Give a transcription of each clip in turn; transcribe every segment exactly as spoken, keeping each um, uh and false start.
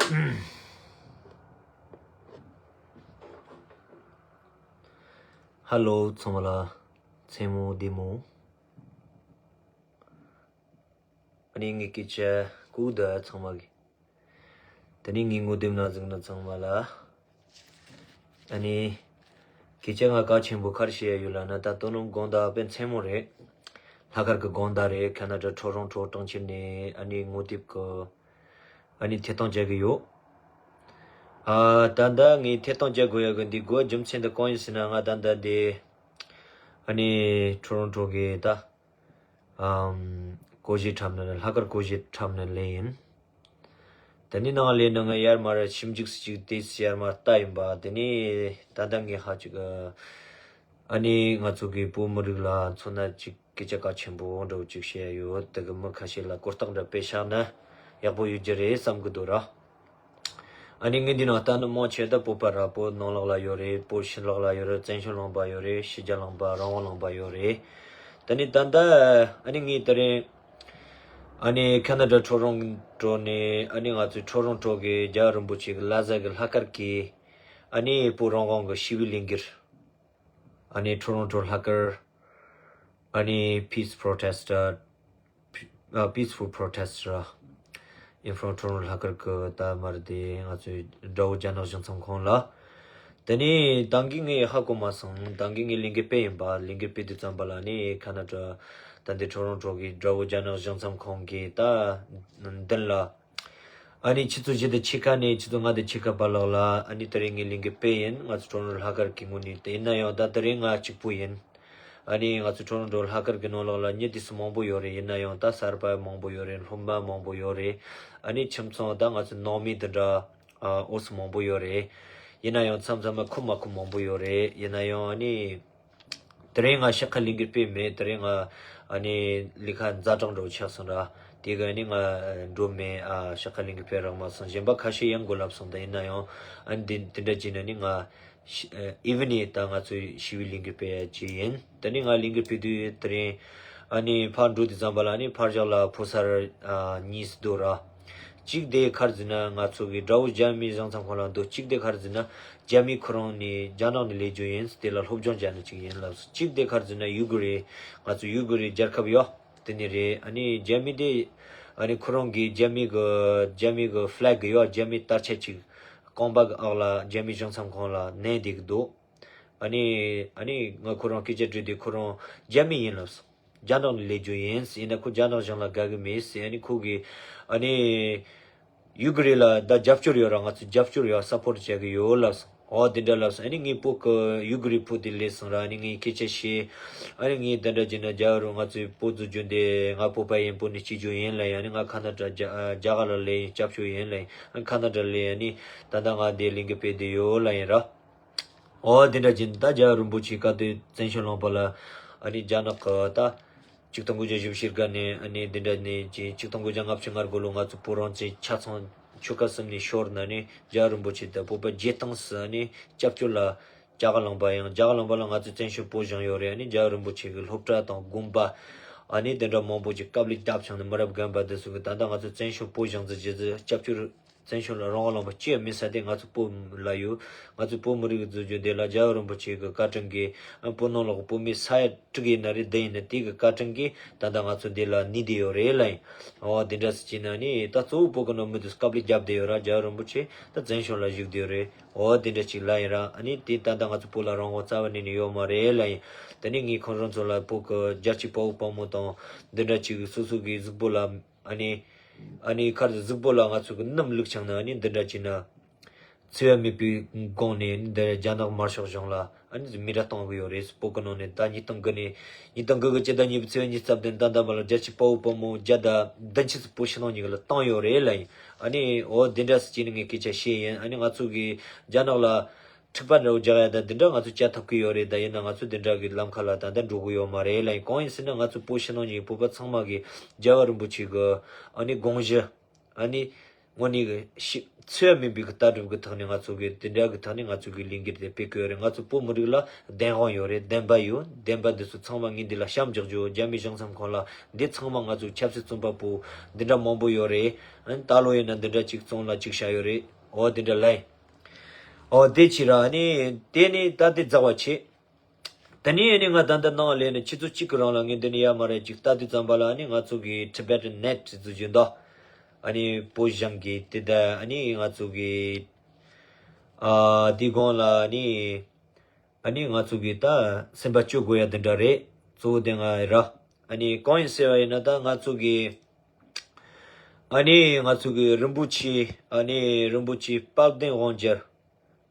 ཧ་ལོ་ཚང་མ་ལ་མཚན་མོ་བདེ་མོ། ཨ་ནི་ངའི་སྐད་ཆ་གོ་གི་འདུག་ཚང་མ་གི། དེ་ནི་ངའི་ངོ་དེབ་ནང་གཟིགས་ན་ཚང་མ་ལ། ཨ་ནི། སྐད་ཆ་ང་གལ་ཆེན་པོ་ག་རེ་བཤད་ཡ་ཡོད་ལབ་ན། ད་དོ་ནུབ་དགོང་དག་དཔེ་མཚན་མོ་རེད། ལྷག་དཀར་གི་དགོང་དག་རེད། ཁ་ན་ཌ་ཊོ་རོན་ཊོ་གྲོང་ཁྱེར་ནས་ཨ་ནི་ངོ་དེབ་གི་ཨ་ནི་ཐད་གཏོང་བྱེད་གི་ཡོད། ཨ། ད་ལྟ་ངས་ཐད་གཏོང་བྱེད་དགོས་ཡ་གི་འདི་དགོས་རྒྱུ་མཚན་དེ་གང་ཡིན་ཟེར་ན། ང་ད་ལྟ་འདི་ཨ་ནི་ཊོ་རོན་ཊོ་གི་ད་ཨམ། སྒོར་གཞས་འཁྲབ་ནི། ལྷག་དཀར་སྒོར་གཞས་འཁྲབ་ནི་ལས་ཡིན། དེ་ནས་ནང་ལས་ནི་ང་ཡར་མར་ཞིབ་འཇུག་སུ་ཅིག་དེ་སུ་ཡར་མར་ལྟ་ཡིན་པ། དེ་ནས་ད་ལྟ་ངས་ཧ་ཅིག་ཨ་ནི་ང་ཚོ་གི་བོད་མི་རིགས་ལ་མཚོན་ན་ཅིག་སྐད་ཆ་གལ་ཆེན་པོ་འདྲ་བོ་ཅིག་བཤད་ཡ་ཡོད། དེ་གི་མི་ཁ་ཤས་ལ་གོ་རྟོགས་འདྲ་སྤེལ་བཞག་ན་ཡག་པོ་ཡོད་རྒྱུ་རེད་བསམ་གི་འདུག་ར། ཨ་ནི་ངས་འདི་ནང་ལྟ་ནི་མང་ཆེ་ད་བོད་པ་ར། བོད་ནང་ལོགས་ལ་ཡོད་རེད། བོད་ཕྱི་ལོགས་ལ་ཡོད་རེད། བཙན་བྱོལ་ལུང་པ་ཡོད་རེད། ཕྱི་རྒྱལ་ལུང་པ། རང་དབང་ལུང་པ་ཡོད་རེད། ད་ནི་ད་ལྟ་ཨ་ནི་ངས་དེ་རིང་ཨ་ནི་ཁ་ན་ཌ་ཊོ་རོན་ཊོ་ནས་ཨ་ནི་ང་ཚོའི་ཊོ་རོན་ཊོ་གི་རྒྱལ་བ་རིན་པོ་ཆེ་གི་བླ་གཟའ་གི་ལྷག་དཀར་གི་ཨ་ནི་བོད་རང་དབང་གི་ཞི་བའི་ལས་འགུལ། ཨ་ནི་ཊོ་རོན་ཊོ་ལྷག་དཀར། ཨ་ནི་peace protester། ཨ། peaceful protester། in front of ཊོ་རོན་ཊོ་ལྷག་དཀར་གི་ད་མར་དེ་ང་ཚོའི་དགྲ་བོ་རྒྱ་ནག་གཞུང་ཚབ་ཁང་ལ། དེ་ནས་ད་གིན་ངས་ཧ་གོ་མ་སོང་། ད་གིན་ངས་ལས་འགུལ་སྤེལ་ཡིན་པ། ལས་འགུལ་སྤེལ་དུས་ཙམ་པ་ལ་ནི་ཁ་ན་ཌ། ད་འདི་ཊོ་རོན་ཊོ་གི་དགྲ་བོ་རྒྱ་ནག་གཞུང་ཚབ་ཁང་གི་ད་མདུན་ལ། ཨ་ནི་ཆུ་ཚོད་བཞི་དང་ཕྱེད་ཀ་ནས་ཆུ་ཚོད་ལྔ་དང་ཕྱེད་ཀ་བར་ལོགས་ལ་ཨ་ནི་དེ་རིང་ངས་ལས་འགུལ་སྤེལ་ཡིན། ང་ཚོ་ཊོ་རོན་ཊོ་ལྷག་དཀར་གྱི་ངོས་ནས། དེ་ཡིན་ན་ཡང་ད་དེ་རིང་ང་གཅིག་པུ་ཡིན། ཨ་ནི་ང་ཚོ་ཊོ་རོན་ཊོ་ལྷག་དཀར་གྱི་ནང་ལོགས་ལ་མི་དེ་སུ་མང་པོ་ཡོད་རེད། ཡིན་ན་ཡང་ད་གསར་པ་མང་པོ་ཡོད་རེད། སློབ་མ་མང་པོ་ཡོད་རེད། ཨ་ནི་ཁྱིམ་ཚང་ད་ང་ཚོ་ནང་མི་དེ་འདྲ་ཨ་འོ་སུ་མང་པོ་ཡོད་རེད། ཡིན་ན་ཡང་མཚམས་མཚམས་མ་ཁུམ་མ་ཁུམ་མང་པོ་ཡོད་རེད། ཡིན་ན་ཡང་ཨ་ནི། དེ་རིང་ང་ཕྱི་ཁ་ལས་འགུལ་སྤེལ་མེད། དེ་རིང་ང་ཨ་ནི་ལས་ཀ་ཛ་དྲག་འགྲོ་ཆགས་སོང་ར། དེ་ག་ནི་ང་འགྲོ་མེད། ཨ། ཕྱི་ཁ་ལས་འགུལ་སྤེལ་རག་མ་སོང་། གཞན་པ་ཁ་ཤས་ཡང་འགོ་ལབ་སོང་། ད་ཡིན་ན་ཡང་ཨ་ནི་དེ་དེ་འདྲ་བྱས་ན་ནི་ང་ཨི་ཝི་ནི་ད་ང་ཚོའི་ཞི་བའི་ལས་འགུལ་སྤེལ་ཡ་ཅིག་ཡིན། ད་ནི་ང་ལས་འགུལ་སྤེལ་དུས་དེ་རིང་ཨ་ནི་ཕར་འགྲོ་དུས་ཙམ་པ་ལ་ནི་ཕར་བཞག་ལ་ཕོ་གསར་ཨ་གཉིས་སུ་འདུག་ར། གཅིག་དེ་ག་རེ་ཟེར་ན། ང་ཚོ་གི་དགྲ་བོ་རྒྱ་མི་གཞུང་ཚབ་ཁང་ལ་འདུག་གཅིག་དེ་ག་རེ་ཟེར་ན། རྒྱ་མི་ཁོ་རང་ནས་རྒྱ་ནག་ནས་སླེབས་རྒྱུ་ཡིན། དེ་ལ་སློབ་སྦྱོང་བྱས་ནས་ཅིག་ཡིན་ལབ་སོང་། གཅིག་དེ་ག་རེ་ཟེར་ན། ཡུ་གུ་རི། ང་ཚོ་ཡུ་གུ་རི་རྒྱལ་ཁབ་ཡོད་དེ་ནས་རེད། ཨ་ནི་རྒྱ་མི་དེ་ཨ་ནི་ཁོ་རང་གི་རྒྱ་མི་གི་རྒྱ་མི་གི་ཕི་ལེག་གི་ཡོད། རྒྱ་མི་དར་ཆ་ཅིག་རྐང་པ་གི་འོག་ལ་རྒྱ་མི་གཞུང་ཚབ་ཁང་ལ་མནན་བསྡད་གི་འདུག་ཨ་ནི་ཨ་ནི་ང་ཁོ་རང་སྐད་ཆ་དྲིས་དུས་ཁོ་རང་རྒྱ་མི་ཡིན་ལབ་སོང་། རྒྱ་ནག་ནས་སླེབས་རྒྱུ་ཡིན་ཟེར། ཡིན་ན་ཁོ་རྒྱ་ནག་གཞུང་ལ་དགའ་གི་མེད་ཟེར། ཨ་ནི་ཁོ་གིས་ཨ་ནི་ཡུ་གུ་རི་ལ་ད་རྒྱབ་སྐྱོར་ཡོད་ར། ང་ཚོ་རྒྱབ་སྐྱོར་ཡོད། སབ་པོར་བྱེད་གི་ཡོད་ལབ་སོང་། འོ་དེ་འདྲ་ལབ་སོང་། ཨ་ནི་ངའི་བུ་གི་ཡུ་གུ་རི་བུ་དེ་སླེབས་སོང་ར། ཨ་ནི་ངའི་སྐད་ཆ་བཤད། ཨ་ནི་ངས་དེ་འདྲ་བྱས་ན་རྒྱ་རུ་ང་ཚོའི་བུ་འཛུལ་རྒྱུ་འདི་ང་བོད་པ་ཡིན། བོད་ནས་སྐྱེས་རྒྱུ་ཡིན་ལབ་ཡིན། ཨ་ནི་ང་ཁ་ན་ཌ་རྒྱ་རྒྱ་གར་ལ་སླེབས་ཡིན། སྐྱབས་བཅོལ་ཡིན་ལབ་ཡིན། ཨ་ནི་ཁ་ན་ཌ་སླེབས། ཨ་ནི་ད་ལྟ་ང་འདི་ལས་འགུལ་སྤེལ་བསྡད་ཡོད་ལབ་ཡིན་ར། འོ་དེ་འདྲ་བྱས་ན་ད་རྒྱལ་བ་རིན་པོ་ཆེ་སྐབས་དེ་བཙན་བྱོལ་ལུང་པ་ལ་ཨ་ནི་རྒྱ་ནག་གི་ད་ཆིག་སྟོང་དགུ་བརྒྱ་བཞི་བཅུ་ཞེ་དགུ་ནས་ཨ་ནི་དེ་འདྲ་ནས་ཅིག་ཆིག་སྟོང་དགུ་བརྒྱ་ལྔ་བཅུ་ང་དགུ་ལོ་ང་ཚོ་བོད་རང་བཙན་ཆ་ཚང་ཆོལ་ཁ་གསུམ་ནས་ཤོར་ནས། ཨ་ནི་རྒྱལ་བ་རིན་པོ་ཆེ་དང་བོད་པ་རྒྱལ་སྟངས་སུ་ཨ་ནི་སྐྱབས་བཅོལ་ལ་རྒྱ་གར་ལུང་པ། ཡང་རྒྱ་གར་ལུང་པ་ལ་ང་ཚོ་བཙན་བྱོལ་བོད་གཞུང་ཡོད་རེད། ཨ་ནི་རྒྱལ་བ་རིན་པོ་ཆེ་གི་སློབ་གྲྭ་དང་དགོན་པ་ཨ་ནི་དེ་འདྲ་མང་པོ་ཅིག་དཀའ་ལས་བརྒྱབ་བྱུང་ནས། མི་རབས་རྒན་པ་དེ་ཚོ་གིས་ད་ལྟ་ང་ཚོ་བཙན་བྱོལ་བོད་གཞུང་འཛིན་རྒྱུ་ཟེར། སྐྱབས་བཅོལ། བཙན་བྱོལ་ལ་རང་དབང་ལུང་པ་གཅིག་ཡང་མེད་ས་དེ་ང་ཚོ་བོད་ལ་ཡོད། ང་ཚོ་བོད་མི་རིགས་འཛུགས་རྒྱུ་དེ་ལ་རྒྱལ་བ་རིན་པོ་ཆེ་གི་བཀའ་དྲིན་གྱིས། ཨ། བོད་ནང་ལོགས་བོད་མི་ས་ཡ་དྲུག་ཡིན་ན་རེད། བདུན་ཡིན་ན། དེ་གི་བཀའ་དྲིན་གྱིས་ད་ལྟ་ང་ཚོ་འདི་ལ་གནས་བསྡད་ཡོད་རེད་ལབ་ཡིན། འོ་དེ་འདྲ་སེ་བྱས་ན་ནི་ད་གཙོ་བོ་བོད་གི་ནང་མི་དེ་ཚོ་དཀའ་ལས་བརྒྱབ་བསྡད་ཡོད་ར། རྒྱལ་བ་རིན་པོ་ཆེ་ད་བཙན་བྱོལ་ལ་བཞུགས་བསྡད་ཡོད་རེད། འོ་དེ་འདྲ་ཅིག་ལབ་ཡིན་ར། ཨ་ནི་དེ་ད་ལྟ་ང་ཚོ་བོད་ལ་རང་དབང་རྩ་བ་ནས་ནི་ཡོད་མ་རེད་ལབ་ཡིན། དེ་ནས་ངས་ཁོང་རང་ཚོ་ལ་བོད་གི་རྒྱལ་གཅེས་དཔའ་བོ་དཔའ་མོ་དང་འདི་འདྲ་ཅིག་སོ་སོ་གི་གཟུགས་པོ་ལ། ཨ་ནི། ཨ་ནི་ཁར་གཟུགས་པོ་ལ་ང་ཚོ་གི་སྣུམ་བླུགས་བྱུང་ན། ཨ་ནི་འདི་འདྲ་བྱས་ན། འཚེ་བ་མེད་པའི་སྒོ་ནས་འདི་རྒྱ་ནག་དམར་ཤོག་གཞུང་ལ་ཨ་ནི་མི་ར་གཏོང་གི་ཡོད་རེད། བོད་གི་ནང་ནས་ད་ཉིས་སྟོང་དགུ་ནས། ཉིས་སྟོང་དགུ་གི་སྤྱི་ཟླ་གཉིས་པའི་ཚེས་པ་ཉི་ཤུ་རྩ་བདུན། ད་ལྟ་བར་ལ་རྒྱལ་གཅེས་དཔའ་བོ་དཔའ་མོ་བརྒྱ་དང་བདུན་ཅུ་ཙམ་བོད་ཕྱི་ནང་གཉིས་ཀ་ལ་བཏང་ཡོད་རེད་ལབ་ཡིན། ཨ་ནི་འོ་འདི་འདྲ་སེ་བྱས་ནས་ངས་སྐད་ཆ་བཤད་ཡིན། ཨ་ནི་ང་ཚོ་གི་རྒྱ་ནག་ལ་འཁྲུག་པ་འདྲ་བོ་རྒྱག་ཡ་ད་འདི་འདྲ་ང་ཚོ་བྱ་ཐུབ་ཀྱི་ཡོད་རེད། ད་ཡིན་ན་ང་ཚོ་འདི་འདྲ་གི་ལམ་ཁ་ལ་ད་ལྟ་འགྲོ་གི་ཡོད་མ་རེད་ལབ་ཡིན། གང་ཡིན་ཟེར་ན་ང་ཚོ་བོད་ཕྱི་ནང་གཉིས་བོད་པ་ཚང་མ་གི་རྒྱལ་བ་རིན་པོ་ཆེ་གི་ཨ་ནི་དགོངས་གཞི། ཨ་ནི་ དངོས་གནས་གི་ཤི་འཚེ་བ་མིན་པའི་གི་ལྟ་གྲུབ་ཀྱི་ཐོག་ནས་ང་ཚོ་གི་དེ་འདྲ་གི་ཐོག་ནས་ང་ཚོ་གི་ལས་འགུལ་དེ་སྤེལ་གི་ཡོད་རེད། ང་ཚོ་བོད་མི་རིགས་ལ་བདེན་དཔང་ཡོད་རེད། བདེན་པ་ཡོད། བདེན་པ་འདི་ཚོ་ཚང་མ་ངས་འདི་ལ་གཤམ་རྒྱག་རྒྱུ། རྒྱ་མི་གཞུང་ཚབ་ཁང་ལ་འདི་ཚང་མ་ང་ཚོ་ཆབ་སྲིད་བཙོན་པ་པོ་འདི་འདྲ་མང་པོ་ཡོད་རེད། ཨ་ནི་ད་ལོ་ཡིན་ན་འདི་འདྲ་གཅིག་བཙོན་ལ་གཅིག་བཞག་ཡོད་རེད། འོ་འདི་འདྲ་ལས། འོ་དེ་ཕྱིར་ར། ཨ་ནི་དེ་ནི་ད་དེ་རྫ་བ་ཆེ། དེ་ནས་ཨ་ནི་ང་ད་ལྟ་ནང་ལས་ནི་ཆུ་ཚོད་གཅིག་གི་རིང་ལ་ངས་འདི་ནས་ཡར་མར་ཅིག་ལྟ་དུས་ཙམ་པ་ལ། ཨ་ནི་ང་ཚོ་གི་Tibetan Net ཟེར་རྒྱུ་འདུག་ཨ་ནི་བོད་གཞུང་གི་དེ་ད་ཨ་ནི་ང་ཚོ་གི་ཨ་དེ་སྒང་ལ་ཨ་ནི་ཨ་ནི་ང་ཚོ་གི་ད་སེམས་པ་སྐྱོ་དགོས་ཡ་དེ་འདྲ་རེད། གཙོ་བོ་དེ་ང་ར། ཨ་ནི་གང་ཡིན་ཟེར་བ་ཡིན་ན། ད་ང་ཚོ་གི་ཨ་ནི་ང་ཚོ་གི་རིན་པོ་ཆེ། ཨ་ནི་རིན་པོ་ཆེ་དཔལ་ལྡན་དབང་རྒྱལ།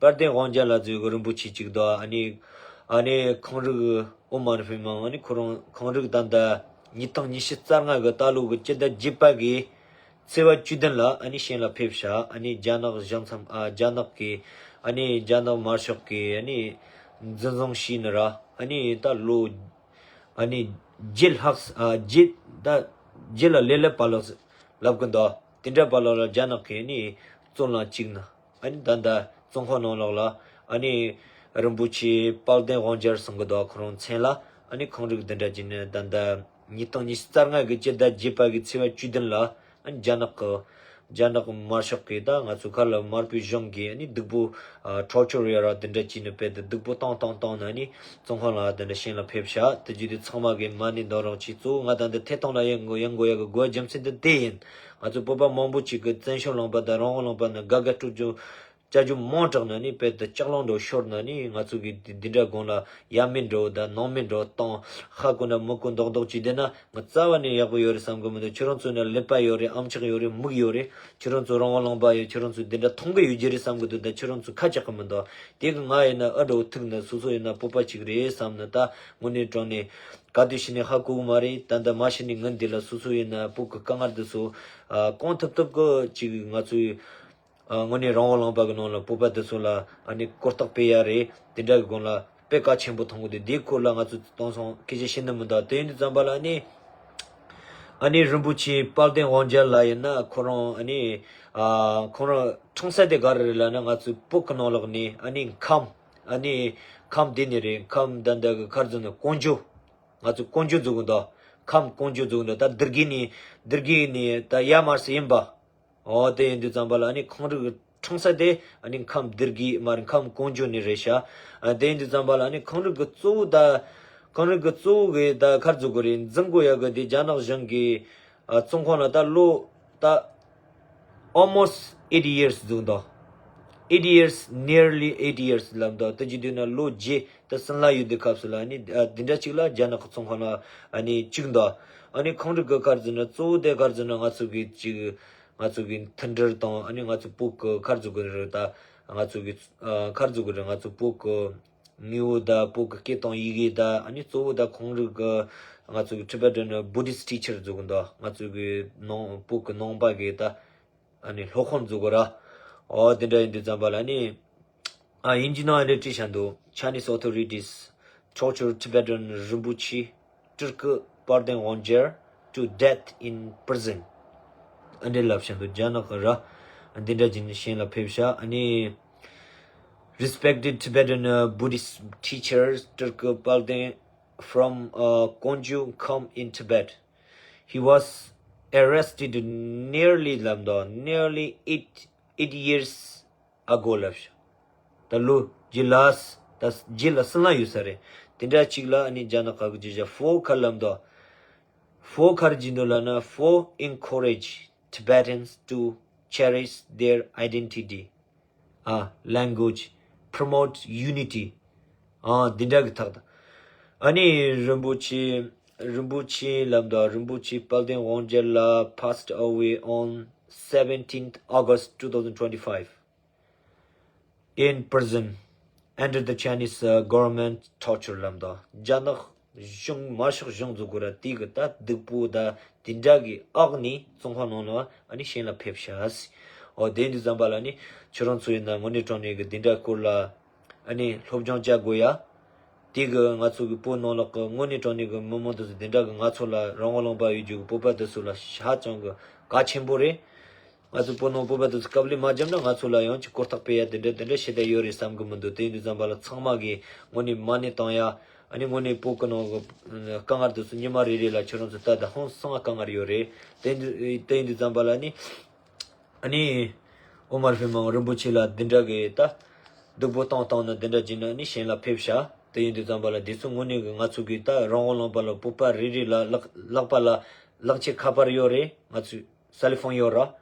དཔལ་ལྡན་དབང་རྒྱལ་ལ་ཟེར་གི་རིན་པོ་ཆེ་གཅིག་འདུག་ཨ་ནི་ཨ་ནི་ཁོང་རིགས་ཨོཾ་མ་ཎི་པདྨེ་ཧཱུྃ། ཨ་ནི་ཁོ་རང་ཁོང་རིགས་ད་ལྟ་ཉིས་སྟོང་ཉི་ཤུ་རྩ་ལྔ་གི་ད་ལོ་གི་སྤྱི་ཟླ་བརྒྱད་པ་གི་ཚེས་པ་བཅུ་བདུན་ལ་ཨ་ནི་གཤེན་ལ་ཕེབས་ཤག་ཨ་ནི་རྒྱ་ནག་གཞུང་ཚབ། ཨ་རྒྱ་ནག་གི་ཨ་ནི་རྒྱ་ནག་དམར་ཤོག་གི་ཨ་ནི་འཛིན་བཟུང་བྱས་ནི་ར། ཨ་ནི་ད་ལོ་ཨ་ནི་བརྒྱད་ལྷག་ཨ་བརྒྱད་ད་བརྒྱད་ལ་ལེ་ལེ་བར་ལོགས་ལབ་གི་འདུག་དེ་འདྲ་བར་ལོགས་ལ་རྒྱ་ནག་གི་ཨ་ནི་བཙོན་ལ་བཅུག་ནི། ཨ་ནི་ད་ལྟ་བཙོན་ཁང་ནང་ལོགས་ལ་ཨ་ནི་རིན་པོ་ཆེ་དཔལ་ལྡན་དབང་རྒྱལ་གསུང་གི་འདུག་ཁོ་རང་མཚན་ལ། ཨ་ནི་ཁོང་རིགས་འདི་འདྲ་བྱས་ནས་ད་ལྟ་ཉིས་སྟོང་ཉི་ཤུ་རྩ་ལྔ་གི་སྤྱི་ཟླ་བརྒྱད་པ་གི་ཚེས་པ་བཅུ་བདུན་ལ། ཨ་ནི་རྒྱ་ནག་གི་རྒྱ་ནག་དམར་ཤོག་གིས་ད་ང་ཚོ་ཁ་ལ་དམར་པོའི་གཞུང་གིས་ཨ་ནི་སྡུག་པོ་ཨ་ཊོར་ཅར་ཡོད་ར། འདི་འདྲ་བྱས་ནས་དཔེ་དེ་སྡུག་པོ་བཏང་བཏང་བཏང་ནས་ཨ་ནི་བཙོན་ཁང་ལ་འདི་འདྲ་གཤེན་ལ་ཕེབས་ཤག་དེ་བརྒྱུད་དེ་ཚང་མ་གིས་མ་ཎི་འདོན་རོགས་གྱིས། གཙོ་བོ་ང་ད་འདི་ཐད་གཏོང་ལ་ཡོང་དགོས་ཡོང་དགོས་ཡག་གི་དགོས་རྒྱུ་མཚན་དེ་དེ་ཡིན། ང་ཚོ་བོད་པ་མང་པོ་ཅིག་གིས་བཙན་བྱོལ་ལུང་པ་དང་རང་དབང་ལུང་པ་ནས་དགའ་དགའ་སྤྲོ་སྤྲོ་ཅ་ཅུ་མང་དྲགས་ནས་ནི་དཔེ་དེ་ལྕགས་ལང་འགྲོ་ཤོར་ནས་ནི། ང་ཚོ་གི་འདི་འདི་འདྲ་སྒང་ལ་ཡ་མེད་འགྲོ་དང་ནང་མེད་འགྲོ་བཏང་། ཧ་གོ་ན་མི་གོ་མདོག་མདོག་ཅིག་བསྡད་ན་ང་རྩ་བ་ནས་ཡག་པོ་ཡོད་རེད་བསམ་གི་མི་འདུག་ཁྱེད་རང་ཚོ་ན་ཀླད་པ་ཡོད་རེད། ཨམ་ཅོག་ཡོད་རེད། མིག་ཡོད་རེད། ཁྱེད་རང་ཚོ་རང་དབང་ལུང་པ་ཡོད། ཁྱེད་རང་ཚོ་འདི་འདྲ་མཐོང་གི་ཡོད་རྒྱུ་རེད་བསམ་གི་འདུག་ད་ཁྱེད་རང་ཚོ་ཁ་ཆག་གི་མི་འདུག་དེ་གི་ང་ཡིན་ན་ཨ་འགྲོ་ཐུག་ན་སོ་སོ་ཡིན་ན་བོད་པ་ཅིག་རེད་བསམ་ནས། ད་དངོས་གནས་དྲང་གནས་ག་དུས་ཕྱིན་ནས་ཧ་གོ་གི་མ་རེད། ད་ལྟ་མ་ཕྱིན་ནས་ངན་འདི་ལ་སོ་སོ་ཡིན་ན་བོད་གི་དཀའ་ངལ་འདི་ཚོ་ཨ་གང་ཐུབ་ཐུབ་གི་ཅིག་ང་ཚོའི་ཨ་དངོས་གནས་རང་དབང་ལུང་པ་གི་ནང་ལ་བོད་པ་འདི་ཚོ་ལ་ཨ་ནི་གོ་རྟོགས་སྤེལ་ཡ་རེད། དེ་འདྲ་གི་སྒང་ལ་དཔེ་གལ་ཆེན་པོ་མཐོང་གི་འདུག་དེའི་སྐོར་ལ་ང་ཚོ་དེང་སང་སྐད་ཆ་བཤད་ན་མི་འདུག་དེ་ཡིན་དུས་ཙམ་པ་ལ་ཨ་ནི་ཨ་ནི་རིན་པོ་ཆེ་དཔལ་ལྡན་དབང་རྒྱལ་ལགས་ཡིན་ན་ཁོ་རང་ཨ་ནི་ཨ་ཁོ་རང་འཁྲུངས་ས་དེ་ག་རེ་རེད་ལབ་ན། ང་ཚོའི་བོད་གི་ནང་ལོགས་ནས་ཨ་ནི་ཁམས། ཨ་ནི་ཁམས་དེ་ནས་རེད། ཁམས་ད་ལྟ་གི་ཁར་ཚུད་ནས་ཀོང་ཇོ། ང་ཚོ་ཀོང་ཇོ་འཛུགས་གི་འདུག་ཁམས་ཀོང་ཇོ་འཛུགས་གི་འདུག་ད་སྡེ་དགེ་ནས་སྡེ་དགེ་ནས་ད་ཡར་མར་ཟེར་ཡིན་པ། འོ་དེ་ཡིན་དུས་ཙམ་པ་ལ་ཨ་ནི་ཁོང་རིགས་འཁྲུངས་ས་དེ་ཨ་ནི་ཁམས་སྡེ་དགེ་མ་རེད། ཁམས་ཀོང་ཇོ་ནས་རེད་ཤག་ཨ་དེ་ཡིན་དུས་ཙམ་པ་ལ་ཨ་ནི་ཁོང་རིགས་ཀྱི་གཙོ་བོ་ད་ཁོང་རིགས་ཀྱི་གཙོ་བོ་གི་ད་ག་རེ་ཟེར་དགོས་རེད། འཛིན་དགོས་ཡག་གི་དེ་རྒྱ་ནག་གཞུང་གི་ཨ་བཙོན་ཁང་ལ་ད་ལོ་ད་almost eight years འཛུགས་འདུག eight years, nearly eight years ལབ་འདུག་དེ་བྱེད་དུས་ན་ལོ་བརྒྱད་ད་ཟིན་ལ་ཡོད་དུས་སྐབས་སུ་ལ་ཨ་ནི་ཨ་འདི་འདྲ་ཅིག་ལ་རྒྱ་ནག་གི་བཙོན་ཁང་ལ་ཨ་ནི་བཅུག་འདུག་ཨ་ནི་ཁོང་རིགས་ཀྱི་ག་རེ་ཟེར་ན་གཙོ་བོ་དེ་ག་རེ་ཟེར་ན་ང་ཚོ་གི་ཅིག་ང་ཚོ་གི་མཐུན་སྒྲིལ་དང་ཨ་ནི་ང་ཚོ་བོད་ཀྱི་ག་རེ་ཟེར་དགོས་རེད། ད་ང་ཚོ་གི་ཨ་ག་རེ་ཟེར་དགོས་རེད། ང་ཚོ་བོད་ཀྱི་དངོས་པོ་དང་བོད་ཀྱི་སྐད་དང་ཡི་གེ་དང་ཨ་ནི་གཙོ་བོ་ད་ཁོང་རིགས་ཀྱི་ང་ཚོ་གི་Tibetan Buddhist teacher འཛུགས་གི་འདུག་ང་ཚོ་གི་ནང་བོད་ཀྱི་ནང་པ་གི་ད་ཨ་ནི་སློབ་དཔོན་འཛུགས་གི་ར། འོ་དེ་འདྲ་ཡིན་དུས་ཙམ་པ་ལ་ཨ་ནི་ཨ་དབྱིན་ཇི་ནང་ཨ་འདྲ་བྲིས་བཞག་འདུག Chinese authorities torture Tibetan Rinpoche Tulku Palden Wangjar to death in prison. ཨ་འདྲ་ལབ་བཞག་འདུག་རྒྱ་ནག་གི་ར། འདི་འདྲ་བྱས་ནས་གཤེན་ལ་ཕེབས་ཤག་ཨ་ནི། Respected Tibetan uh, Buddhist teacher Tulku Palden from uh, Konju come in Tibet. He was arrested nearly ལབ་འདུག nearly eight eight years ago ལབ་ཤག་ད་ལོ་རྗེས་ལ་ད་རྗེས་ལ་ཟིན་ལ་ཡོད་ས་རེད། དེ་འདྲ་ཅིག་ལ་ཨ་ནི་རྒྱ་ནག་ཁ་གི་བརྗོད་བྱ་ཧྥོ་ཁ་ལབ་འདུག་ཧྥོ་ག་རེ་བྱེད་འདུག་ལབ་ན། Four, encourage Tibetans to cherish their identity, uh, language, promote unity. ཨ་འདི་འདྲ་གི་ཐག་ད། ཨ་ནི་རིན་པོ་ཆེ་རིན་པོ་ཆེ་ལབ་འདུག་རིན་པོ་ཆེ་དཔལ་ལྡན་དབང་རྒྱལ་ལགས་passed away on seventeenth August two thousand twenty-five in prison under the Chinese uh, government torture ལབ་འདུག་རྒྱ་ནག་གཞུང་དམར་ཤོག་གཞུང་འཛུགས་དགོས་ར། དེ་གི་ད་སྡུག་པོ་ད་དེ་འདྲ་གི་ཨག་ནི་བཙོན་ཁང་ནང་ལ་ཨ་ནི་གཤེན་ལ་ཕེབས་ཤག་ཟེར། འོ་དེ་འདི་ཙམ་པ་ལ་ནི་ཁྱོད་རང་ཚོ་ཡིན་ན་དངོས་གནས་དྲང་གནས་གི་དེ་འདྲ་སྐོར་ལ་ཨ་ནི་སློབ་སྦྱོང་བྱ་དགོས་ཡ། དེ་གི་ང་ཚོ་གི་བོད་ནང་ལོགས་གི་དངོས་གནས་དྲང་གནས་གི་མི་མང་དེ་ཚོ་དེ་འདྲ་གི་ང་ཚོ་ལ་རང་དབང་ལུང་པ་ཡོད་རྒྱུ་གི་བོད་པ་དེ་ཚོ་ལ་ཧ་ཅང་གི་གལ་ཆེན་པོ་རེད། ང་ཚོ་བོད་ནང་བོད་པ་དེ་ཚོ་དཀའ་ལས་མ་བརྒྱབ་ན་ང་ཚོ་ལ་ཡང་ཅིག་གོ་རྟོགས་སྤེལ་ཡ་དེ་འདྲ་དེ་འདྲ་ཞེ་དྲག་ཡོད་རེད་བསམ་གི་མི་འདུག་དེ་ཡིན་དུས་ཙམ་པ་ལ་ཚང་མ་གིས་དངོས་གནས་མ་ཎི་བཏང་ཡ། ཨ་ནི་དངོས་གནས་བོད་ཀྱི་ནང་གི་དཀའ་ངལ་དེ་ཚོ་ཉི་མ་རེ་རེ་ལ་ཁྱོད་རང་ཚོ་ལྟ་ད་ཧང་སང་དཀའ་ངལ་ཡོད་རེད། དེ་འདི་དེ་ཡིན་དུས་ཙམ་པ་ལ་ནི་ཨ་ནི་ཨོ་མར་ཕེ་མང་རིན་པོ་ཆེ་ལ་འདི་འདྲ་གི་ད་སྡུག་པོ་བཏང་བཏང་ན་འདི་འདྲ་བྱས་ན་ནི་གཞན་ལ་ཕེབས་ཤག་དེ་ཡིན་དུས་ཙམ་པ་ལ་དེ་ཚོ་དངོས་གནས་གི་ང་ཚོ་གི་ད་རང་དབང་ལུང་པ་ལ་བོད་པ་རེ་རེ་ལ་ལག་ལག་པ་ལ་ལག་ཆས་ཁ་པར་ཡོད་རེད། ང་ཚོའི་སེལ་ཕོན་ཡོད་ར།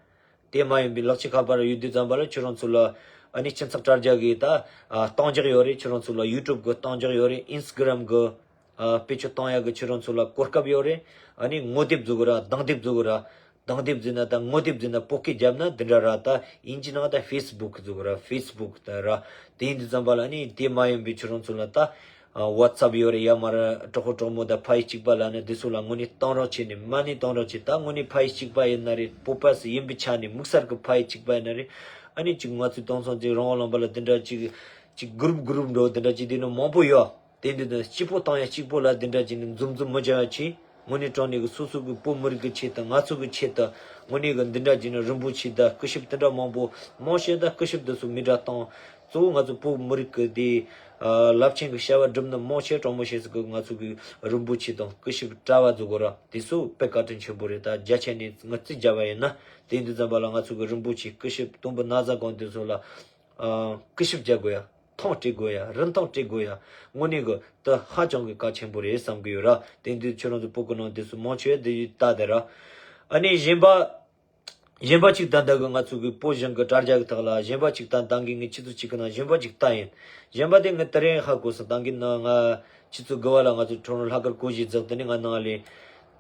དེ་མ་ཡིན་པའི་ལག་ཆས་ཁ་པར་ཡོད་དུས་ཙམ་པ་ལ་ཁྱོད་རང་ཚོ་ལ་ཨ་ནི་སྤྱི་ཚོགས་དྲ་རྒྱ་གི་ད་ཨ་གཏམ་རྒྱག་ཡོད་རེད། ཁྱོད་རང་ཚོ་ལ་ཡུ་ཊུབ་གི་གཏམ་རྒྱག་ཡོད་རེད། ཨིན་སི་ཊ་གྷ་རམ་གི་ཨ་བེད་སྤྱོད་གཏོང་ཡག་གི་ཁྱོད་རང་ཚོ་ལ་གོ་སྐབས་ཡོད་རེད། ཨ་ནི་ངོ་དེབ་བཟོ་གི་ར། གདངས་དེབ་བཟོ་གི་ར། གདངས་དེབ་བཟོས་ན་ད་ངོ་དེབ་བཟོས་ན་བོད་སྐད་བརྒྱབ་ན་འདི་འདྲ་ར། ད་དབྱིན་ཇི་ནང་ད་ཕེ་སི་བུག་བཟོ་གི་ར། ཕེ་སི་བུག་ད་ར། དེ་ཡིན་དུས་ཙམ་པ་ལ་ཨ་ནི་དེ་མ་ཡིན་པའི་ཁྱོད་རང་ཚོ་ལ་ད་ཨ་ཝ་ཊི་སེབ་ཡོད་རེད། ཡ་མ་ར་གྲོགས་པོ་གྲོགས་མོ་ད་ཕ་ཡུལ་གཅིག་པ་ལ་ནི་དེ་ཚོ་ལ་དངོས་གནས་གཏོང་རོགས་བྱས་ནས་མ་ཎི་གཏོང་རོགས་བྱས། ད་དངོས་གནས་ཕ་ཡུལ་གཅིག་པ་ཡིན་ན་རེད། བོད་པ་ཟིག་ཡིན་པའི་ཆ་ནས་དམིགས་བསལ་གི་ཕ་ཡུལ་གཅིག་པ་ཡིན་ན་རེད། ཨ་ནི་ཅིག་ང་ཚོའི་དེང་སང་ཅིག་རང་དབང་ལུང་པ་ལ་དེ་འདྲ་ཅིག་ཅིག་གུ་རུབ་གུ་རུབ་འགྲོ་དེ་འདྲ་ཅིག་དེ་ནི་མང་པོ་ཡོད། དེ་འདི་དང་གཅིག་པོ་བཏང་ཡ་གཅིག་པོ་ལ་དེ་འདྲ་བྱས་ནས་འཛུམ་འཛུམ་མི་བྱ་བ་བྱས། དངོས་གནས་དྲང་གནས་ཀྱི་སོ་སོ་གི་བོད་མི་རིགས་ཀྱི་ཆེད་དུ་ང་ཚོ་གི་ཆེད་དུ་དངོས་གནས་ཀྱི་འདི་འདྲ་བྱས་ནས་རིན་པོ་ཆེ་དང་སྐུ་ཞབས་དེ་འདྲ་མང་པོ་མང་ཆེ་ད་སྐུ་ཞབས་དེ་ཚོ་མི་འདྲ་བཏང་། གཙོ་བོ་ང་ཚོ་བོད་མི་རིགས་ཀྱི་དེ་རླབས་ཆེན་གྱི་བྱ་བ་སྒྲུབ་ནི་མང་ཆེ་གྲངས་མང་ཆེ་ཟིག་གི་ང་ཚོ་གི་རིན་པོ་ཆེ་དང་སྐུ་ཞབས་གྲྭ་བ་ཚོ་གོ་ར། དེ་ཚོ་དཔེ་བཀའ་དྲིན་ཆེན་པོ་རེད། ད་རྒྱ་ཆེ་ནས་ང་རྩིས་བརྒྱབ་པ་ཡིན་ན་དེ་འདི་ཙམ་པ་ལ་ང་ཚོ་གི་རིན་པོ་ཆེ་སྐུ་ཞབས་དུམ་བུ་ན་བཟའ་གང་དེ་ཚོ་ལ། ཨ། སྐུ་ཞབས་རྒྱག་དགོས་ཡ། ཐང་སྤྲད་དགོས་ཡ། རིན་ཐང་སྤྲད་དགོས་ཡ། དངོས་གནས་གི་ད་ཧ་ཅང་གི་གལ་ཆེན་པོ་རེད་བསམ་གི་ཡོད་ར། དེ་འདི་ཁྱོད་རང་ཚོ་བོད་གི་ནང་དེ་ཚོ་མང་ཆེ་བ་དེ་ཡིས་ལྟ་དེ་ར། ཨ་ནི་གཞན་པ། གཞན་པ་གཅིག་ད་ལྟ་གི་ང་ཚོ་གི་བོད་གཞུང་གི་དྲ་རྒྱ་གི་ཐོག་ལ་གཞན་པ་གཅིག་ད་ད་གི་ངས་ཁྱེད་ཚོ་གཅིག་གི་ནང་གཞན་པ་གཅིག་ལྟ་ཡིན། གཞན་པ་དེ་ངས་དེ་རིང་ཧ་གོ་སོང་། ད་གི་ནང་ང་ཁྱེད་ཚོ་དགུ་བ་ལ་ང་ཚོ་ཁྲོམ་ར་ལྷག་དཀར་སྒོར་གཞས་རྫོགས་དེ་ནས་ང་ནང་ལས།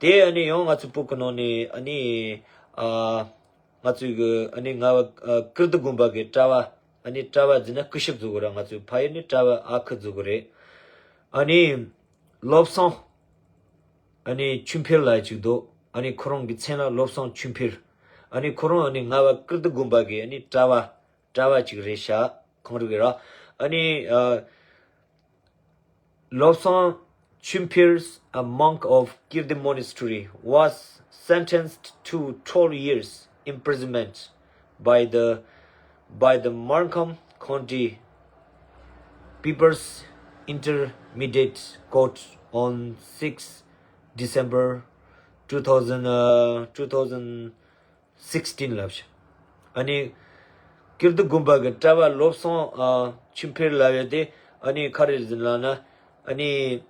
དེ་ཨ་ནི་ཡང་ང་ཚོ་བོད་གི་ནང་ནས་ཨ་ནི་ཨ། ང་ཚོའི་གི་ཨ་ནི་རྔ་བ་ཨ་ཀིརྟི་དགོན་པ་གི་གྲྭ་བ། ཨ་ནི་གྲྭ་བ་ཟེར་ན་སྐུ་ཞབས་ཟེར་གོ་ར། ང་ཚོའི་ཕ་ཡུལ་ནི་གྲྭ་བ་ཨ་ཁུ་ཟེར་གོ་རེད། ཨ་ནི་བློ་བཟང་ཨ་ནི་ཆོས་འཕེལ་ལབ་ཅིག་འདུག་ཨ་ནི་ཁོ་རང་གི་མཚན་ལ་བློ་བཟང་ཆོས་འཕེལ། ཨ་ནི་ཁོ་རང་ཨ་ནི་རྔ་བ་ཀིརྟི་དགོན་པ་གི་ཨ་ནི་གྲྭ་བ་གྲྭ་བ་ཅིག་རེད་ཤག་ཁོང་རིགས་ར། ཨ་ནི་ཨ། Lobsang Chimphir, a monk of Kirti Monastery, was sentenced to twelve years imprisonment by the by the Markham County People's Intermediate Court on six December two thousand, uh, two thousand sixteen ལབ་ཤག་ཨ་ནི་ཀིརྟི་དགོན་པ་གི་གྲྭ་བ་བློ་བཟང་ཨ་ཆོས་འཕེལ་ལབ་ཡ་དེ་ཨ་ནི་ག་རེ་ཟེར་ལབ་ན། ཨ་ནི་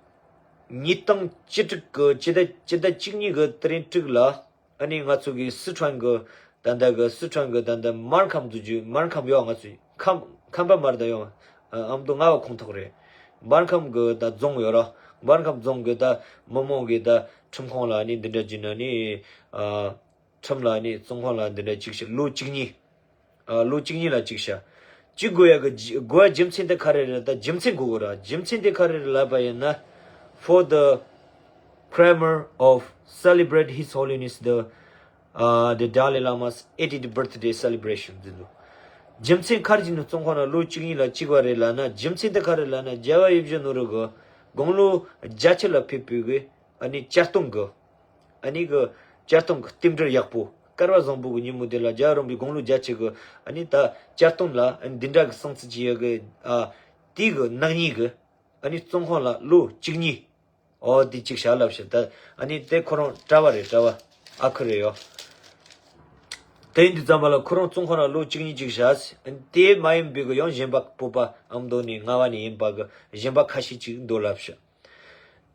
ཉིས་སྟོང་བཅུ་དྲུག་གི་སྤྱི་ཟླ་སྤྱི་ཟླ་བཅུ་གཉིས་གི་དེ་རིང་དྲུག་ལ་ཨ་ནི་ང་ཚོ་གི་སི་ཁྲོན་གི་ད་ལྟ་གི་སི་ཁྲོན་གི་ད་ལྟ་སྨར་ཁམས་དུ་རྒྱུ། སྨར་ཁམས་ཡོད། ང་ཚོ་ཁམས་ཁམས་པ་མར་ད་ཡོད། ཨ་མདོ་རྔ་བ་ཁོངས་གཏོགས་རེད། སྨར་ཁམས་གི་ད་རྫོང་ཡོད་ར། སྨར་ཁམས་རྫོང་གི་ད་མི་མང་གི་ད་ཁྲིམས་ཁང་ལ་ཨ་ནི་འདི་འདྲ་བྱས་ན་ནི་ཨ། ཁྲིམས་ལ་ནི་བཙོན་ཁང་ལ་འདི་འདྲ་གཅིག་བཞག་ལོ་བཅུ་གཉིས། ཨ་ལོ་བཅུ་གཉིས་ལ་གཅིག་བཞག་གཅིག་དགོས་ཡ་གི་དགོས་ཡ་རྒྱུ་མཚན་དེ་ག་རེ་རེད། ད་རྒྱུ་མཚན་དགོས་གོ་ར། རྒྱུ་མཚན་དེ་ག་རེ་རེད་ལབ་པ་ཡིན་ན། For the clamor of celebrate His Holiness the uh, the Dalai Lama's eightieth birthday celebration ཟེར་འདུག་རྒྱུ་མཚན་ག་རེ་བྱས་ནས་བཙོན་ཁང་ལ་ལོ་བཅུ་གཉིས་ལ་གཅིག་པ་རེད་ལབ་ན། རྒྱུ་མཚན་དེ་ག་རེ་ལབ་ན། རྒྱལ་བ་ཡིད་བཞིན་ནོར་བུ་གི་དགུང་ལོ་བརྒྱད་ཅུ་ལ་ཕེབས་པའི་གི་ཨ་ནི་གྱ་སྟོན་གི། ཨ་ནི་གི་གྱ་སྟོན་གི་རྟེན་འབྲེལ་ཡག་པོ། སྐལ་བ་བཟང་པོ་གི་ཉིན་མོ་དེ་ལ་རྒྱལ་བ་རིན་པོ་ཆེ་དགུང་ལོ་བརྒྱད་ཅུ་གི་ཨ་ནི་ད་གྱ་སྟོན་ལ་ཨ་ནི་འདི་འདྲ་གི་གསུང་ཚིག་ཅིག་ཡོད་གི། ཨ་དེ་གི་ནག་ཉེས་གི་ཨ་ནི་བཙོན་ཁང་ལ་ལོ་བཅུ་གཉིས། ཨོ་དེ་གཅིག་བཞག་ལབ་ཤག་ད་ཨ་ནི་དེ་ཁོ་རང་གྲྭ་བ་རེད། གྲྭ་བ་ཨ་ཁུ་རེད་ཡོ། དེ་ཡིན་དུས་ཙམ་པ་ལ་ཁོ་རང་བཙོན་ཁང་ལ་ལོ་བཅུ་གཉིས་གཅིག་བཞག་དེ་མ་ཡིན་པའི་གི་ཡང་གཞན་པ་བོད་པ་ཨ་མདོ་ནས་རྔ་བ་ནས་ཡིན་པ་གི་གཞན་པ་ཁ་ཤས་ཅིག་འདུག་ལབ་ཤག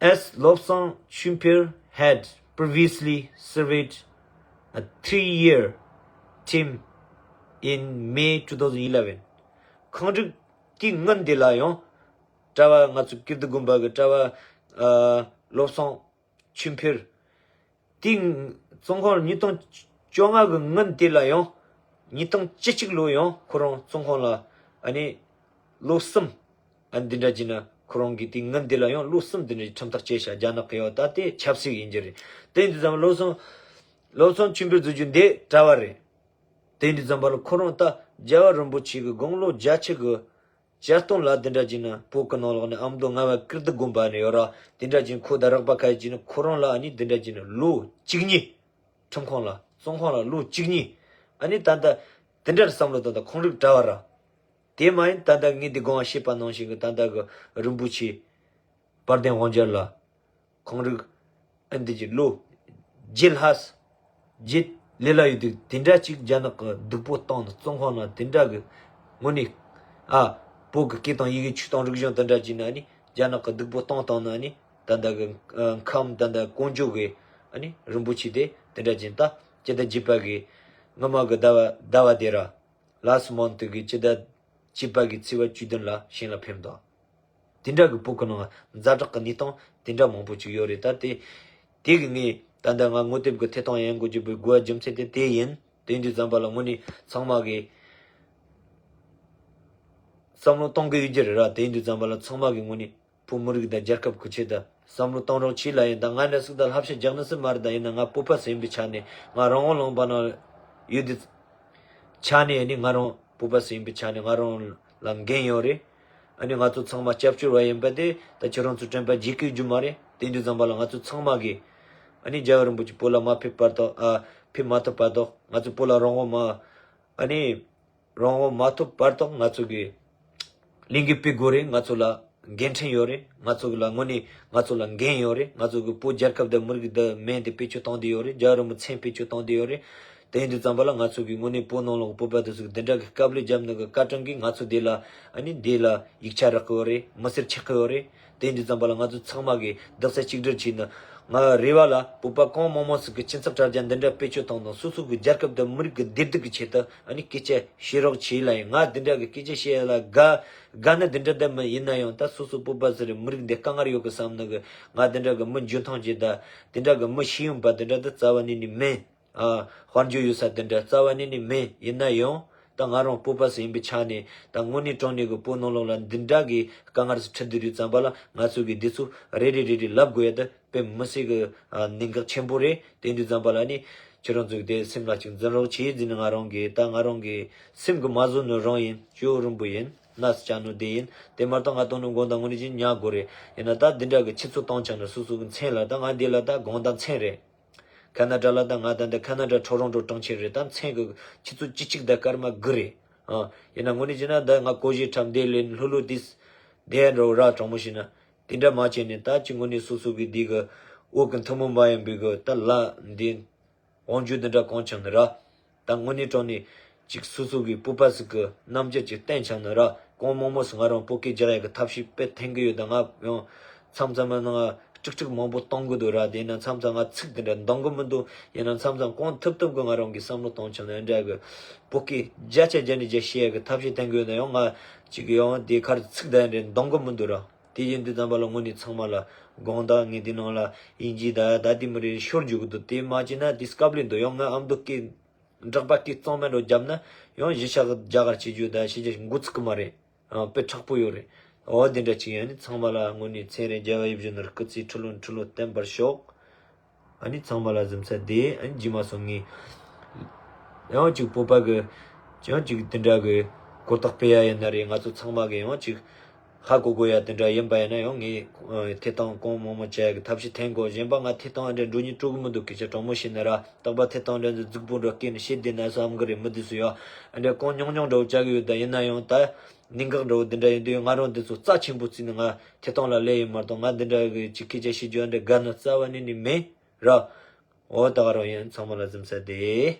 As Lobsang Chimphir had previously served a three-year term in May two thousand eleven. གང་ལྟར་དེའི་སྔོན་དེ་ལ་ཡང་གྲྭ་བ་ང་ཚོ་ཀིརྟི་དགོན་པ་གི་གྲྭ་བ་ཨ་བློ་བཟང་ཆོས་འཕེལ། དེའི་བཙོན་ཁང་ཉིས་སྟོང་བཅོ་ལྔ་གི་སྔོན་དེ་ལ་ཡང་ཉིས་སྟོང་བཅུ་གཅིག་ལོ་ཡང་ཁོ་རང་བཙོན་ཁང་ལ་ཨ་ནི་ལོ་གསུམ། ཨ་འདི་འདྲ་བྱས་ན་ཁོ་རང་གིས་དེའི་སྔོན་དེ་ལ་ཡང་ལོ་གསུམ་འདི་འདྲ་ཁྲིམས་ཐག་བཅད་བཞག་རྒྱ་ནག་གི་ཡོད་ད་དེ་ཆབ་སྲིད་ཡིན་རྒྱུ་རེད། དེ་ཡིན་དུས་ཙམ་པ་བློ་བཟང་བློ་བཟང་ཆོས་འཕེལ་ཟེར་རྒྱུ་འདི་གྲྭ་བ་རེད། དེ་ཡིན་དུས་ཙམ་པ་ལ་ཁོ་རང་ད་རྒྱལ་བ་རིན་པོ་ཆེ་གི་དགུང་ལོ་བརྒྱད་ཅུ་གི་གྱ་སྟོན་ལ་འདི་འདྲ་བྱས་ན་བོད་ཀྱི་ནང་ལོགས་ནས་ཨ་མདོ་རྔ་བ་ཀིརྟི་དགོན་པ་ནས་ཡོད་ར། འདི་འདྲ་བྱས་ན་ཁོ་ད་རག་པ་ཁ་ཡི་བྱས་ན་ཁོ་རང་ལ་ཨ་ནི་འདི་འདྲ་བྱས་ན་ལོ་བཅུ་གཉིས། ཁྲིམས་ཁང་ལ་བཙོན་ཁང་ལ་ལོ་བཅུ་གཉིས། ཨ་ནི་ད་ལྟ་དེ་འདྲར་བསམ་བློ་བཏང་ད་ཁོང་རིག་གྲྭ་བ་ར། དེ་མ་ཡིན་ད་ལྟ་ངས་འདི་གོང་བཤད་པ་ནང་བཞིན་གྱི་ད་ལྟ་གི་རིན་པོ་ཆེ་དཔལ་ལྡན་དབང་རྒྱལ་ལ། ཁོང་རིག་ཨ་འདི་གྱི་ལོ་བརྒྱད་ལྷག་བརྒྱད་ལས་ལ་ཡོད་དུས་དེ་འདྲ་ཅིག་རྒྱ་ནག་གི་སྡུག་པོ་བཏང་ནས་བཙོན་ཁང་ནང་དེ་འདྲ་གི་དངོས་གནས་ཨ་བོད་ཀྱི་སྐད་དང་ཡི་གེ་ཆོས་དང་རིག་གཞུང་དེ་འདྲ་ཅིག་ནི་ཨ་ནི་རྒྱ་ནག་གི་སྡུག་པོ་བཏང་བཏང་ནི་ཨ་ནི་ད་ལྟ་གི་ཨ་ཁམས་ད་ལྟ་དཀོན་མཆོག་གི་ཨ་ནི་རིན་པོ་ཆེ་དེ་དེ་འདྲ་ཅིག་ད་ཅི་ད་བརྒྱུད་པ་གི་སྔ་མ་གི་ཟླ་བ་ཟླ་བ་དེ་ར་ལ་སི་མོན་ཐི་གི་ཅི་ད་བརྒྱུད་པ་གི་ཚེས་པ་བཅུ་བདུན་ལ་ཞིང་ལ་ཕེབས་འདུག་དེ་འདྲ་གི་བོད་ཀྱི་ནང་ཛ་དྲག་གི་གནས་སྟངས་དེ་འདྲ་མང་པོ་ཅིག་ཡོད་རེད། ད་དེ་དེ་གི་ངས་ད་ལྟ་ང་ངོ་དེབ་ཀྱི་ཐད་གཏོང་ཡན་དགོས་ཀྱི་བའི་དགོས་པ་རྒྱུ་མཚན་དེ་དེ་ཡིན། དེ་ཡིན་དུས་ཙམ་པ་ལ་དངོས་གནས་ཚང་མ་གི་བསམ་བློ་གཏོང་གི་ཡོད་ཀྱི་རེད་ར། དེ་ཡིན་དུས་ཙམ་པ་ལ་ཚང་མ་གི་དངོས་གནས་བོད་མི་རིགས་དང་རྒྱལ་ཁབ་ཀྱི་ཆེད་དུ་བསམ་བློ་གཏོང་རོགས་བྱེད་ལ་ཡིན། ད་ང་འདྲ་ཟིག་ད་ལྷ་བཤད་རྒྱག་ནི་སུ་མ་རེད། ད་ཡིན་ན་ང་བོད་པ་ཟིག་ཡིན་པའི་ཆ་ནས་ང་རང་དབང་ལུང་པ་ན་ཡོད་དུས་ཆ་ནས་ནི་ང་རང་བོད་པ་ཟིག་ཡིན་པའི་ཆ་ནས་ང་རང་ལ་འགན་ཡོད་རེད། ཨ་ནི་ང་ཚོ་ཚང་མ་སྐྱབས་བཅོལ་བ་ཡིན་པ་དེ་ད་ཁྱེད་རང་ཚོ་དྲན་པ་བརྗེད་ཀྱི་རྒྱུ་མ་རེད། དེ་འདྲ་ཙམ་པ་ལ་ང་ཚོ་ཚང་མ་གིས་ཨ་ནི་རྒྱལ་བ་རིན་པོ་ཆེ་བོད་ལ་མ་ཕེབས་བར་དུ་ཨ་ཕེབས་མ་ཐུབ་བར་དུ་ང་ཚོ་བོད་ལ་རང་དབང་མ་ཨ་ནི་རང་དབང་མ་ཐོབ་བར་དུ་ང་ཚོ་གིས་ལས་འགུལ་སྤེལ་དགོས་རེད། ང་ཚོ་ལ་འགན་འཁྲི་ཡོད་རེད། ང་ཚོ་ལ་དངོས་གནས་ང་ཚོ་ལ་འགན་ཡོད་རེད། ང་ཚོ་གི་བོད་རྒྱལ་ཁབ་དང་མི་རིགས་དང་མིང་དེ་བེད་སྤྱོད་གཏོང་བསྡད་ཡོད་རེད། རྒྱལ་བ་རིན་པོ་ཆེ་མཚན་བེད་སྤྱོད་གཏོང་བསྡད་ཡོད་རེད། དེ་ཡིན་དུས་ཙམ་པ་ལ་ང་ཚོ་གི་དངོས་གནས་བོད་ནང་ལོགས་བོད་པ་དེ་ཚོ་གི་འདི་འདྲ་གི་དཀའ་ལས་བརྒྱབ་ནི་གི་བཀའ་དྲིན་གྱིས་ང་ཚོ་འདི་ལ་ཨ་ནི་འདི་ལ་ཡིག་ཆ་རག་གི་ཡོད་རེད། མི་སེར་ཆགས་གི་ཡོད་རེད། དེ་ཡིན་དུས་ཙམ་པ་ལ་ང་ཚོ་ཚང་མ་གིས་རྡོག་རྩ་གཅིག་སྒྲིལ་བྱས་ནས་ང་རེ་བ་ལ་བོད་པ་གང་མང་མང་ཞིག་གིས་སྐྱིན་ཚབ་དྲ་རྒྱ་འདི་འདྲ་བེད་སྤྱོད་བཏང་དང་སོ་སོ་གི་རྒྱལ་ཁབ་དང་མི་རིགས་ཀྱི་བདེ་སྡུག་གི་ཆེད་དུ་ཨ་ནི་སྐད་ཆ་བཤད་རོགས་བྱས་ལ་ཡིན། ང་འདི་འདྲ་གི་སྐད་ཆ་བཤད་ཡ་ལ་དགའ་དགའ་ནི་འདི་འདྲ་འདི་མི་ཡིན་ན་ཡང་ད་སོ་སོ་བོད་པ་ཟེར་མི་རིགས་འདི་དཀའ་ངལ་ཡོད་གི་བསམ་ནི་གི་ང་འདི་འདྲ་གི་མི་འཇོན་ཐང་ཅན་ད་འདི་འདྲ་གི་མི་ཤེས་ཡོན་པ་འདི་འདྲ་ད་རྩ་བ་ནས་ནི་མིན། ཨ། དཔལ་འབྱོར་ཡོད་ས་དེ་འདྲ་རྩ་བ་ནས་ནི་མེད། ཡིན་ན་ཡང་ད་ང་རང་བོད་པ་ཞིག་ཡིན་པའི་ཆ་ནས་ད་དངོས་གནས་དྲང་གནས་ཀྱི་བོད་ནང་ལོགས་ལ་འདི་འདྲ་གི་དཀའ་ངལ་ཞིག་འཕྲད་དུས་དུས་ཙམ་པ་ལ་ང་ཚོ་གི་འདི་ཚོ་རེ་རེ་རེ་རེ་ལབ་དགོས་ཡ་དེ་དཔེ་མི་སྲིད་གི་ཨ་གནད་འགག་ཆེན་པོ་རེད། དེ་དུས་ཙམ་པ་ལ་ནི་ཁྱེད་རང་ཚོ་གི་དེ་སེམས་ལ་ཅིག་འཛིན་རོགས་བྱེད་ཟེར་ནས་ང་རང་གི་ད་ང་རང་གི་སེམས་གི་མ་བཟོད་ནོ་རང་ཡིན། སྐྱོ་རིང་པོ་ཡིན། ན་ཟེར་ནོ་དེ་ཡིན། དེ་མ་གཏོགས་ང་དང་ནི་དགོངས་དག་དངོས་གནས་ཅིག་ཉར་དགོས་རེད། ཡིན་ན་ད་འདི་འདྲ་གི་ཁྱེད་ཚོ་བཏང་ཆགས་ནས་སོ་སོ་གི་མཚན་ལ་ད་ང་འདི་ལ་ད་དགོངས་དག་མཚན་རེད། ཁ་ན་ཌ་ལ་ད་ང་ད་འདི་ཁ་ན་ཌ་ཊོ་རོན་ཊོ་གྲོང་ཁྱེར་རེད། ད་མཚན་གི་ཁྱི་ཚོ་ཅི་ཅིག་ད་སྐར་མ་དགུ་རེད། ཨ། ཡིན་ན་དངོས་གནས་བྱས་ན་ད་ང་ཀོ་ཞེ་ཁྲབ་འདི་ལེན་ལྷུ་ལྷུ་དིས་དེ་འགྲོ་ར་དྲང་མོ་བྱས་ན་དེ་འདྲ་མ་བྱས་ནས་ད་ཅི་དངོས་གནས་སོ་སོ་གི་འདི་གི་འོག་གི་མཐུ་མོ་འབའ་ཡིན་པའི་གི་ད་ལ་འདི་དབང་སྒྱུར་འདི་འདྲ་གང་བྱུང་ནི་ར། ད་དངོས་གནས་དྲང་གནས་ཅིག་སོ་སོ་གི་བོད་པ་ཟིག་གི་རྣམ་འགྱུར་ཅིག་བསྟན་ཆགས་ནི་ར། གང་མང་མང་ཟིག་ང་རང་བོད་སྐད་རྒྱག་ཡག་གི་ཐབས་ཤེས་དཔེ་འཐེན་གི་ཡོད། ད་ང་ཡང་མཚམས་མཚམས་ནང་ཀྲིག་ཀྲིག་མང་པོ་གཏོང་གི་འདུག་ར། དེ་ན་མཚམས་མཚམས་ང་ཚིག་དེ་འདྲ་འདང་གི་མི་འདུག་ཡིན་ན་མཚམས་མཚམས་གང་ཐུབ་ཐུབ་གི་ང་རང་གི་བསམ་བློ་གཏོང་ཆོག་ནི་འདྲ་གི་བོད་སྐད་བརྒྱ་ཆ་བརྒྱ་ནས་བརྒྱ་བཤད་ཡག་གི་ཐབས་ཤེས་བསྟན་གི་ཡོད། ན་ཡང་ང་ཅིག་ཡང་དེ་ཁར་ཚིག་དེ་འདྲ་འདང་གི་མི་འདུག་ར། དེ་ཡིན་དུས་ཙམ་པ་ལ་དངོས་གནས་ཚང་མ་ལ་དགོངས་དག་ངས་དེ་ནང་ལ་དབྱིན་ཇི་ད་ད་དེ་མི་རེད་ཤོར་འཇུག་གི་འདུག་དེ་མ་བྱས་ན་དེ་སྐབས་ལས་འདུག་ཡང་ང་ཨ་མདོ་སྐད་འབྲོག་པ་སྐད་གཙང་མ་འགྲོ་བརྒྱབ་ན་ཡང་གཞིས་ཆགས་རྒྱ་གར་བྱེད་རྒྱུ་ད་ཤེས་རྒྱ་འགོ་ཚུགས་གི་མ་རེད། ཨ། དཔེ་མཁྲེགས་པོ་ཡོད་རེད། འོ་དེ་འདྲ་ཅིག་ཡིན། ཨ་ནི་ཚང་མ་ལ་དངོས་གནས་མཚན་རེ་རྒྱལ་བ་ཡིད་བཞིན་ནོར་བུའི་སྐུ་ཚེ་ཁྲི་ལོ་ཁྲི་ལོ་བརྟན་པར་ཤོག་ཨ་ནི་ཚང་མ་ལ་གཟིམ་ས་བདེ། ཨ་ནི་རྗེས་མ་སོང་ངས་ཡང་ཅིག་བོད་པ་གི་ཡང་ཅིག་དེ་འདྲ་གི་གོ་རྟོགས་སྤེལ་ཡ་ཡིན་ན་རེད། ང་ཚོ་ཚང་མ་གི་ཡང་ཅིག་ཧ་གོ་དགོས་ཡ་དེ་འདྲ་ཡིན་པ་ཡིན་ན་ཡང་ངས་ཨ་ཐད་གཏོང་གང་མང་མང་བྱ་ཡ་གི་ཐབས་ཤེས་འཐེན་དགོས། གཞན་པ་ང་ཐད་གཏོང་འདྲ་འགྲོ་སྙིང་བྲོ་གི་མི་འདུག་སྐད་ཆ་དྲང་མོ་བཤད་ན་ར། རྟག་པར་ཐད་གཏོང་འདྲ་འདི་རྫིག་པོ་འདྲ་སྐད་ནས་བཤད་བསྡད་ན་བསམ་གི་རེད། མི་འདི་ཚོ་ཡང་འདྲ་གང་ཉུང་ཉུང་འདྲ་བོ་བྱ་གི་ཡོད། ད་ཡིན་ན་ཡང་ད་གནད་འགག་འདྲ་བོ་འདི་འདྲ་ཡིན་དུས་ང་རང་འདི་ཚོ་རྩ་ཆེན་པོ་བརྩིས་ནས་ང་ཐད་གཏོང་ལ་སླེབས་ཡིན་མ་གཏོགས་ང་འདི་འདྲ་གི་ཅིག་སྐད་ཆ་བཤད་རྒྱུ་འདྲ་དགའ་ནི་རྩ་བ་ནས་ནི་མེད་ར། འོ་ད་ག་རང་ཡིན། ཚང་མ་ལ་གཟིམ་ས་བདེ།